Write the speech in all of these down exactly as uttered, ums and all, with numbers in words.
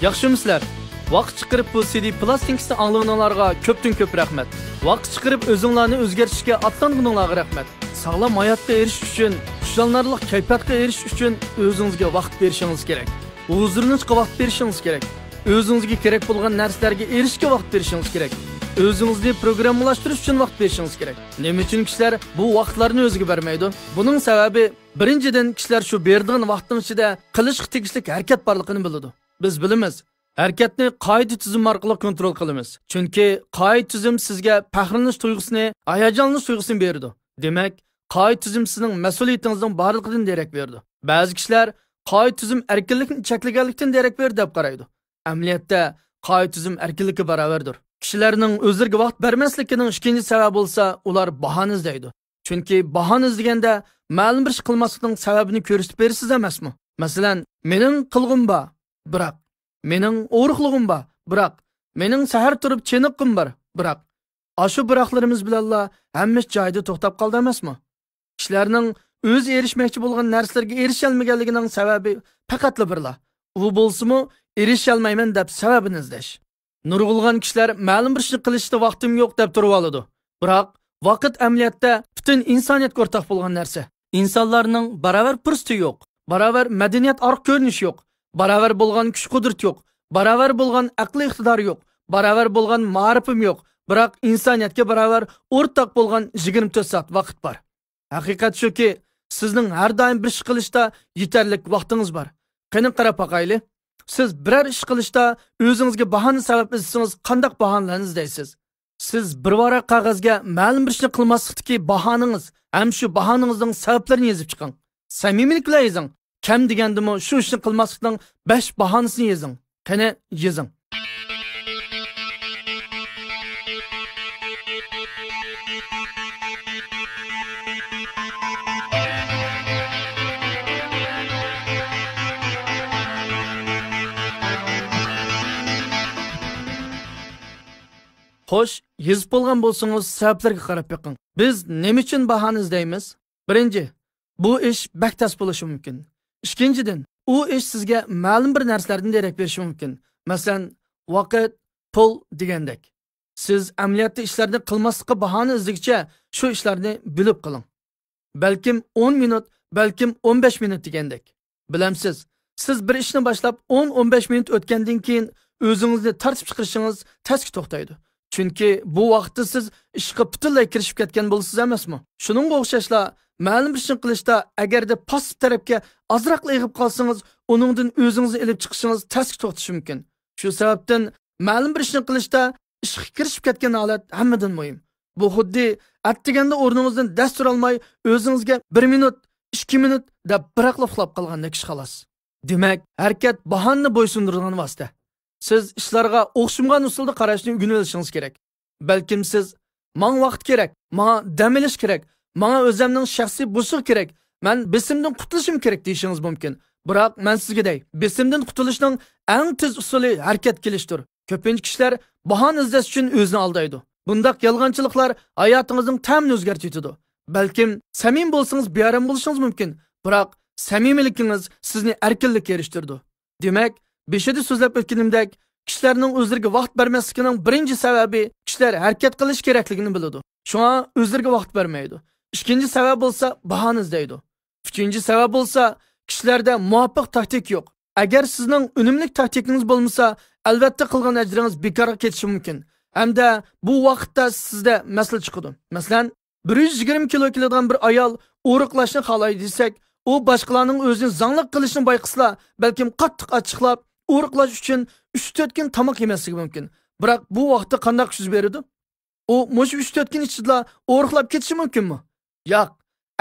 ياخشىمۇسىلەر؟ ۋاقىت چىقىرىپ بۇ سىدى پىلاستىنكىسىنى ئاڭلىغىنىڭلارغا كۆپتىن كۆپ رەھمەت. ۋاقىت چىقىرىپ ئۆزۈڭلارنى ئۆزگەرتىشكە ئاتلانغىنىڭلارغا رەھمەت. ساغلام ھاياتقا ئېرىشىش ئۈچۈن، خۇشاللىنارلىق كەيپىياتقا ئېرىشىش ئۈچۈن ئۆزىڭىزگە ۋاقىت بېرىشىڭىز كېرەك. ھۇزۇرلىنىشقا ۋاقىت بېرىشىڭىز كېرەك. ئۆزىڭىزگە كېرەك بولغان نەرسىلەرگە ئېرىشىشكە ۋاقىت بېرىشىڭىز كېرەك. ئۆزىڭىزنى پروگراممىلاشتۇرۇش ئۈچۈن ۋاقىت بېرىشىڭىز كېرەك. نېمە ئۈچۈن كىشىلەر بۇ ۋاقىتلارنى ئۆزىگە بەرمەيدۇ؟ بۇنىڭ سەۋەبى، بىرىنچىدىن، كىشىلەر شۇ بېرىدىغان ۋاقىتنىڭ ئىچىدە قىلىشقا تېگىشلىك ھەرىكەت بارلىقىنى بىلىدۇ. بىز بىلىمىز، ھەرىكەتنى قائىدە-تۈزۈم ئارقىلىق كونترول قىلىمىز. چۈنكى قائىدە-تۈزۈم سىزگە پەخىرلىنىش تۇيغۇسىنى، ھاياجانلىنىش تۇيغۇسىنى بېرىدۇ. دېمەك، قائىدە-تۈزۈم سىزنىڭ مەسئۇلىيىتىڭىزنىڭ بارلىقىدىن دېرەك بېرىدۇ. بەزى كىشىلەر قائىدە-تۈزۈم ئەركىنلىكنى چەكلىگەنلىكتىن دېرەك بېرىدۇ دەپ قارايدۇ. ئەمەلىيەتتە، قائىدە-تۈزۈم ئەركىنلىككە باراۋەردۇر. كىشىلەرنىڭ ئۆزلىرىگە ۋاقىت بەرمەسلىكىنىڭ ئىككىنچى سەۋەبى بولسا، ئۇلار باھانە ئىزدەيدۇ. چۈنكى باھانە ئىزدىگەندە مەلۇم بىر ئىش قىلماسلىقنىڭ سەۋەبىنى كۆرسىتىپ بېرىسىز ئەمەسمۇ؟ مەسىلەن، مېنىڭ قىلغۇم بار، بىراق، مېنىڭ ئورۇقلۇقۇم بار، بىراق، مېنىڭ سەھەر تۇرۇپ چېنىققۇم بار، بىراق. ئاشۇ بىراقلىرىمىز بىلەنلا ھەممە ئىش جايىدا توختاپ قالدى ئەمەسمۇ؟ كىشىلەرنىڭ ئۆزى ئېرىشمەكچى بولغان نەرسىلىرىگە ئېرىشەلمىگەنلىكىنىڭ سەۋەبى پەقەتلا بىرلا. ئۇ بولسىمۇ، ئېرىشەلمەيمەن دەپ سەۋەبىنى ئىزدەش. نۇرغۇنلىغان كىشىلەر مەلۇم بىر ئىشنى قىلىشتا ۋاقتىم يوق دەپ تۇرۇۋالىدۇ. بىراق، ۋاقىت ئەمەلىيەتتە پۈتۈن ئىنسانىيەتكە ئورتاق بولغان نەرسە. ئىنسانلارنىڭ باراۋەر پۇرسىتى يوق، باراۋەر مەدەنىيەت ئارقا كۆرۈنۈشى يوق، باراۋەر بولغان كۈچ-قۇدرىتى يوق، باراۋەر بولغان ئەقلىي ئىقتىدارى يوق، باراۋەر بولغان مائارىپىمۇ يوق، بىراق ئىنسانىيەتكە باراۋەر ئورتاق بولغان يىگىرمە تۆت سائەت ۋاقىت بار. ھەقىقەت شۇكى، سىزنىڭ ھەر دائىم بىر ئىش قىلىشتا يېتەرلىك ۋاقتىڭىز بار. قېنى قاراپ باقايلى. سىز بىرەر ئىش قىلىشتا ئۆزىڭىزگە باھانە سەۋەب ئىزدىسىڭىز، قانداق باھانىلەرنى ئىزدەيسىز؟ سىز بىر ۋاراق قەغەزگە مەلۇم بىر ئىشنى قىلماسلىقتىكى باھانىڭىز ھەم شۇ باھانىڭىزنىڭ سەۋەبلىرىنى يېزىپ چىقىڭ. سەمىمىيلىك بىلەن يېزىڭ. كەم دېگەندىمۇ شۇ ئىشنى قىلماسلىقنىڭ بەش باھانىسىنى يېزىڭ. قېنى، يېزىڭ. خوش، يېزىپ بولغان بولسىڭىز، سەۋەبلەرگە قاراپ بېقىڭ. بىز نېمە ئۈچۈن باھانى ئىزدەيمىز؟ بىرىنچى، بۇ ئىش بەك تەس بولۇشى مۇمكىن. ئىككىنچىدىن، ئۇ ئىش سىزگە مەلۇم بىر نەرسىلەردىن دېرەك بېرىشى مۇمكىن. مەسىلەن، ۋاقىت، پۇل دېگەندەك. سىز ئەمەلىيەتتە ئىشلارنى قىلماسلىققا باھانە ئىزدىگۈچە، شۇ ئىشلارنى بۆلۈپ قىلىڭ. بەلكىم ئون مىنۇت، بەلكىم ئون بەش مىنۇت دېگەندەك. بىلەمسىز، سىز بىر ئىشنى باشلاپ ئون، ئون بەش مىنۇت ئۆتكەندىن كېيىن ئۆزىڭىزنى تارتىپ چىقىرىشىڭىز تەسكە توختايدۇ. چۈنكى بۇ ۋاقىتتا سىز ئىشقا پۈتۈنلەي كىرىشىپ كەتكەن بولىسىز ئەمەسمۇ؟ شۇنىڭغا ئوخشاشلا، مەلۇم بىر ئىشنى قىلىشتا ئەگەردە پاسسىپ تەرەپكە ئازراقلا ئېغىپ قالسىڭىز، ئۇنىڭدىن ئۆزىڭىزنى ئېلىپ چىقىشىڭىز تەسكە توختىشى مۇمكىن. شۇ سەۋەبتىن مەلۇم بىر ئىشنى قىلىشتا ئىشقا كىرىشىپ كەتكەن ھالەت ھەممىدىن مۇھىم. بۇ خۇددى ئەتىگەندە ئورنىڭىزدىن دەس تۇرالماي، ئۆزىڭىزگە بىر مىنۇت، ئىككى مىنۇت دەپ بىراقلا ئۇخلاپ قالغاندەك ئىش خالاس. دېمەك، ھەرىكەت باھانىنى بويسۇندۇرىدىغان ۋاسىتە. سىز ئىشلارغا ئوخشىمىغان ئۇسۇلدا قاراشنى ئۆگىنىۋېلىشىڭىز كېرەك. بەلكىم سىز، «ماڭا ۋاقىت كېرەك، ماڭا دەم ئېلىش كېرەك، ماڭا ئۆزۈمنىڭ شەخسىي بوشلۇقى كېرەك، مەن بېسىمدىن قۇتۇلۇشۇم كېرەك» دېيىشىڭىز مۇمكىن. بىراق مەن سىزگە دەي، بېسىمدىن قۇتۇلۇشنىڭ ئەڭ تېز ئۇسۇلى ھەرىكەتكە كېلىشتۇر. كۆپىنچە كىشىلەر باھانە ئىزدەش ئۈچۈن ئۆزىنى ئالدايدۇ. بۇنداق يالغانچىلىقلار ھاياتىڭىزنىڭ تەمىنى ئۆزگەرتىۋېتىدۇ. بەلكىم سەمىمىي بولسىڭىز بىئارام بولۇشىڭىز مۇمكىن، بىراق سەمىمىيلىكىڭىز سىزنى ئەركىنلىككە ئېرىشتۈرىدۇ. دېمەك، بېشىدا سۆزلەپ ئۆتكىنىمدەك، كىشىلەرنىڭ ئۆزلىرىگە ۋاقىت بەرمەسلىكىنىڭ بىرىنچى سەۋەبى كىشىلەر ھەرىكەت قىلىش كېرەكلىكىنى بىلىدۇ. شۇڭا ئۆزلىرىگە ۋاقىت بەرمەيدۇ. ئىككىنچى سەۋەب بولسا باھانە ئىزدەيدۇ. ئۈچىنچى سەۋەب بولسا، كىشىلەردە مۇۋاپىق تاكتىكا يوق. ئەگەر سىزنىڭ ئۈنۈملۈك تاكتىكىڭىز بولمىسا، ئەلۋەتتە قىلغان ئەجرىڭىز بىكارغا كېتىشى مۇمكىن. ھەمدە بۇ ۋاقىتتا سىزدە مەسىلە چىقىدۇ. مەسىلەن، بىر يۈز يىگىرمە كىلو كېلىدىغان بىر ئايال ئورۇقلاشنى خالايدۇ دېسەك، ئۇ باشقىلارنىڭ ئۆزىنى زاڭلىق قىلىشىنى بايقىسىلا، بەلكىم قاتتىق ئاچچىقلاپ، ئورۇقلاش ئۈچۈن ئۈچ تۆت كۈن تاماق يېمەسلىكى مۇمكىن. بىراق بۇ ۋاقىتتا قانداق ئىش يۈز بېرىدۇ؟ ئۇ مۇشۇ ئۈچ تۆت كۈن ئىچىدىلا ئورۇقلاپ كېتىشى مۇمكىنمۇ؟ ياق.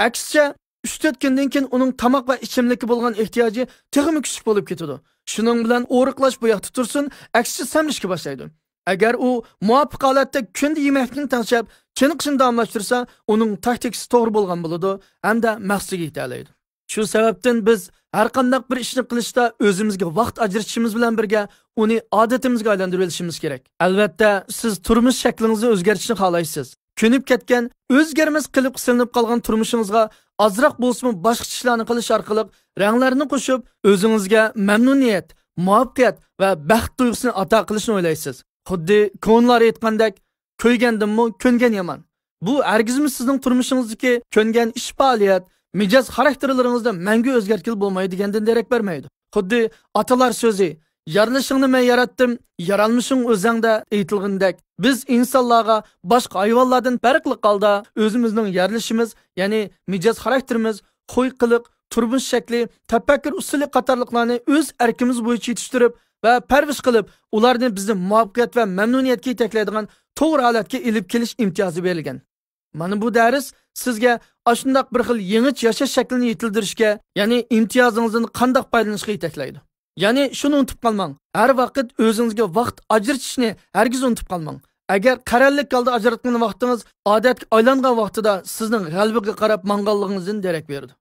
ئەكسىچە، ئۈچ تۆت كۈندىن كېيىن ئۇنىڭ تاماق ۋە ئىچىملىككە بولغان ئېھتىياجى تېخىمۇ كۈچلۈك بولۇپ كېتىدۇ. شۇنىڭ بىلەن ئورۇقلاش بۇ ياقتا تۇرسۇن، ئەكسىچە سەمرىشكە باشلايدۇ. ئەگەر ئۇ مۇۋاپىق ھالەتتە كۈندە يېمەكلىكنى تەڭشەپ، چېنىقىشنى داۋاملاشتۇرسا، ئۇنىڭ تاكتىكىسى توغرا بولغان بولىدۇ ھەمدە مەقسىتىگە يېتەلەيدۇ. شۇ سەۋەبتىن بىز ھەرقانداق بىر ئىشنى قىلىشتا ئۆزىمىزگە ۋاقىت ئاجرىتىشىمىز بىلەن بىرگە ئۇنى ئادىتىمىزگە ئايلاندۇرۇۋېلىشىمىز كېرەك. ئەلۋەتتە، سىز تۇرمۇش شەكلىڭىزنى ئۆزگەرتىشنى خالايسىز. كۆنۈپ كەتكەن، ئۆزگەرمەس قېلىپقا سېلىنىپ قالغان تۇرمۇشىڭىزغا ئازراق بولسىمۇ باشقىچە ئىشلارنى قىلىش ئارقىلىق رەڭلەرنى قوشۇپ، ئۆزىڭىزگە مەمنۇنىيەت، مۇۋەپپەقىيەت ۋە بەخت تۇيغۇسىنى ئاتا قىلىشنى ئويلايسىز. خۇددى كونىلار ئېيتقاندەك، «كۆيگەندىنمۇ كۆنگەن يامان.» بۇ ھەرگىزمۇ سىزنىڭ تۇرمۇشىڭىزدىكى كۆنگەن ئىش، پائالىيەت، مىجەز، خاراكتېرلىرىڭىزدا مەڭگۈ ئۆزگەرتكىلى بولمايدۇ دېگەندىن دېرەك بەرمەيدۇ. خۇددى ئاتىلار سۆزى، «يارىلىشىڭنى مەن ياراتتىم، يارالمىشىڭ ئۆزەڭدە» ئېيتىلغىنىدەك، بىز ئىنسانلارغا باشقا ھايۋانلاردىن پەرقلىق ھالدا ئۆزىمىزنىڭ يارىلىشىمىز، يەنى مىجەز خاراكتېرىمىز، خۇي قىلىق، تۇرمۇش شەكلى، تەپەككۇر ئۇسۇلى قاتارلىقلارنى ئۆز ئەركىمىز بويىچە يېتىشتۈرۈپ ۋە پەرۋىش قىلىپ، ئۇلارنى بىزنى مۇۋەپپەقىيەت ۋە مەمنۇنىيەتكە يېتەكلەيدىغان توغرا ھالەتكە ئېلىپ كېلىش ئىمتىيازى بېرىلگەن. مانا بۇ دەرس سىزگە ئاشۇنداق بىر خىل يېڭىچە ياشاش شەكلىنى يېتىلدۈرۈشكە، يەنى ئىمتىيازىڭىزدىن قانداق پايدىلىنىشقا يېتەكلەيدۇ. يەنى شۇنى ئۇنتۇپ قالماڭ، ھەر ۋاقىت ئۆزىڭىزگە ۋاقىت ئاجرىتىشنى ھەرگىز ئۇنتۇپ قالماڭ. ئەگەر قەرەللىك ھالدا ئاجراتقان ۋاقتىڭىز ئادەتكە ئايلانغان ۋاقتىدا سىزنىڭ غەلىبىگە قاراپ ماڭغانلىقىڭىزدىن دېرەك بېرىدۇ.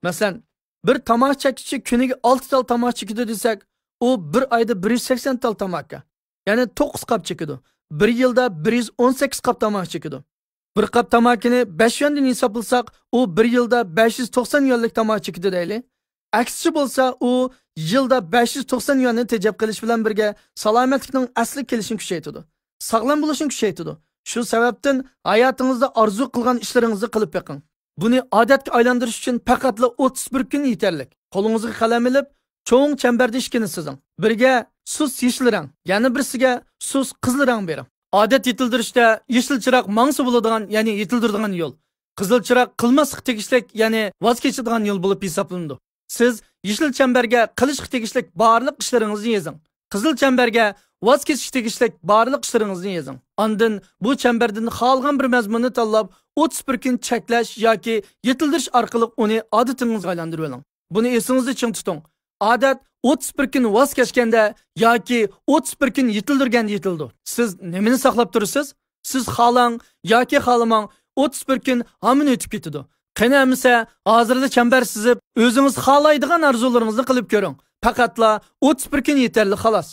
مەسىلەن، بىر تاماكا چەككۈچى كۈنىگە ئالتە تال تاماكا چېكىدۇ دېسەك، ئۇ بىر ئايدا بىر يۈز سەكسەن تال تاماكا، يەنى توققۇز قاپ چېكىدۇ. بىر يىلدا بىر يۈز ئون سەككىز قاپ تاماكا چېكىدۇ. بىر قاپ تاماكىنى بەش يۈەندىن ھېسابلىساق، ئۇ بىر يىلدا بەش يۈز توقسان يۈەنلىك تاماكا چېكىدۇ دەيلى. ئەكسىچە بولسا، ئۇ يىلدا بەش يۈز توقسان يۈەننى تېجەپ قېلىش بىلەن بىرگە سالامەتلىكنىڭ ئەسلىگە كېلىشىنى كۈچەيتىدۇ. ساغلام بولۇشنى كۈچەيتىدۇ. شۇ سەۋەبتىن ھاياتىڭىزدا ئارزۇ قىلغان ئىشلىرىڭىزنى قىلىپ بېقىڭ. بۇنى ئادەتكە ئايلاندۇرۇش ئۈچۈن پەقەتلا ئوتتۇز بىر كۈن يېتەرلىك. قولىڭىزغا قەلەم ئېلىپ، چوڭ چەمبەردە ئىككىنى سىزىڭ. بىرىگە سۇس يېشىل رەڭ، يەنە بىرسىگە سۇس قىزىل رەڭ بېرىڭ. ئادەت يېتىلدۈرۈشتە يېشىل چىراغ ماڭسا بولىدىغان، يەنى يېتىلدۈرىدىغان يول. قىزىل چىراغ قىلماسلىققا تېگىشلىك، يەنى ۋاز كېچىدىغان يول بولۇپ ھېسابلىنىدۇ. سىز يېشىل چەمبەرگە قىلىشقا تېگىشلىك بارلىق ئىشلىرىڭىزنى يېزىڭ. قىزىل چەمبەرگە ۋاز كېچىشكە تېگىشلىك بارلىق ئىشلىرىڭىزنى يېزىڭ. ئاندىن بۇ چەمبەردىن خالىغان بىر مەزمۇننى تاللاپ، ئوتتۇز بىر كۈن چەكلەش ياكى يېتىلدۈرۈش ئارقىلىق ئۇنى ئادىتىڭىزگە ئايلاندۇرۇۋېلىڭ. بۇنى ئېسىڭىزدە چىڭ تۇتۇڭ. ئادەت ئوتتۇز بىر كۈن ۋاز كەچكەندە ياكى ئوتتۇز بىر كۈن يېتىلدۈرگەندە يېتىلىدۇ. سىز نېمىنى ساقلاپ تۇرىسىز؟ سىز خالاڭ ياكى خالىماڭ، ئوتتۇز بىر كۈن ھامان ئۆتۈپ كېتىدۇ. قېنى ئەمىسە، ھازىرلا چەمبەر سىزىپ، ئۆزىڭىز خالايدىغان ئارزۇلىرىڭىزنى قىلىپ كۆرۈڭ. پەقەتلا ئوتتۇز بىر كۈن يېتەرلىك، خالاس.